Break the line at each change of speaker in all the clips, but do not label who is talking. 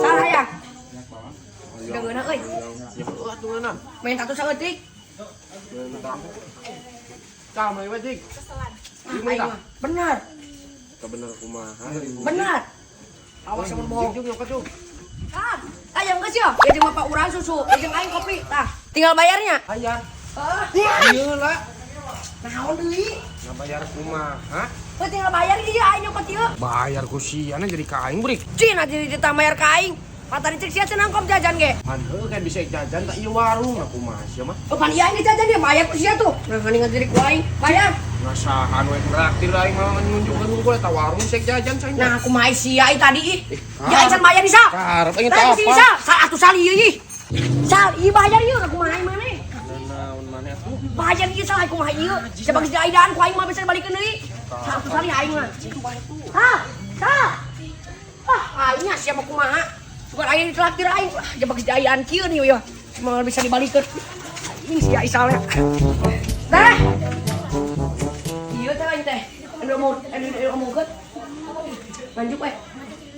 Salah ya. Sudah ngeunah euy.
Ya heuh atuh ngeunah.
Main satu saeutik.
Tah meuli we, Dik.
Aing mah. Benar.
Teu bener kumaha.
Benar. Awas sama bohong.
Jung nyokot, Jung.
Ah, ayam geus ya. Ya jeung bapak urang susu, ya jeung aing kopi. Tah, tinggal bayarnya.
Bayar.
Heeh.
Ieu lah.
Naon deui?
Nah, bayar kumaha?
Heuh, tinggal bayar ieu aing nyokot ieu.
Bayar ku siana jadi ka aing, Brik.
Cina jadi ditambah bayar ka aing. Patah dicek sia cenah kom jajan ge.
Pan heuh kan bisa jajan tak ieu warung nah kumaha sia mah.
Oh, pan ieu aing jajan ge bayar ku sia tuh. Nah, mendingan jadi ku aing. Bayar.
Ngasahan we traktir aing mah nunjukkeun hungkul eta warung sek jajan saing.
Nah, aku mah sia ieu tadi ih. Ya aing can bayar bisa.
Karep aing
Tah,
teh
si
apa?
Sal, sal atuh sal ieu ih. Sal, ieu bayar ieu aku mah aing maneh.
Naon maneh atuh?
Bayar ieu sal aku mah ieu. Siapa geus diaidaan ku aing mah bisa dibalikeun deui. Sal atuh sal aing mah. Hah? Sal. Ah, aing nya siapa kumaha? Sugan aing ditraktir aing. Ah, jaba geus diayaan kieu nih yo. Cuma bisa dibalikeun. Ini si Aisalnya. Teh. Iya teh aing teh. Anu mau anu omongkeun. Lanjut we.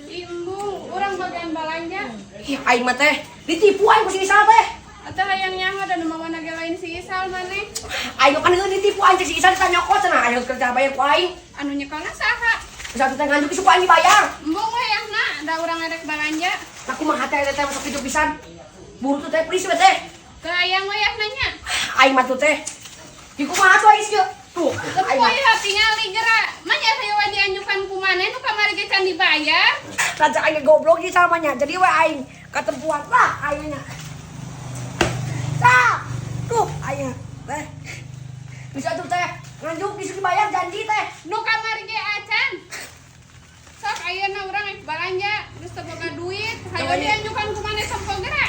Imbung, urang bagian balanja.
Ih, aing mah teh ditipu aing ku si Isal teh.
Atau hayang nyaho dan mawana ge lain si Isal maneh.
Aing kan heuh ditipu aing cek si Isal ditanya nyokot cenah aing kerja bayar ku aing.
Anu nyekelna saha?
Satu teh nganjuk ku aing dibayar.
Embung we yahna, da urang erek balanja.
Nah kumaha teh teh masuk hidup pisan. Buru tuh teh please we teh.
Teu hayang we yahna nya.
Aing mah tuh teh. Di kumaha tuh aing sieun. Tuh,
Teu
aing mah.
poe tingali geura. Manya hayo we dianjukan ku maneh nu kamari ge can dibayar.
Raja aing goblok ieu samanya. Jadi we aing katempuan lah aing nya. Tah. Tuh aing teh. Bisa tuh teh nganjuk disuruh dibayar janji teh.
Nu kamari ge acan. Sok ayeuna urang rek balanja, geus teu boga duit, hayo dianjukan ku maneh sampo geura.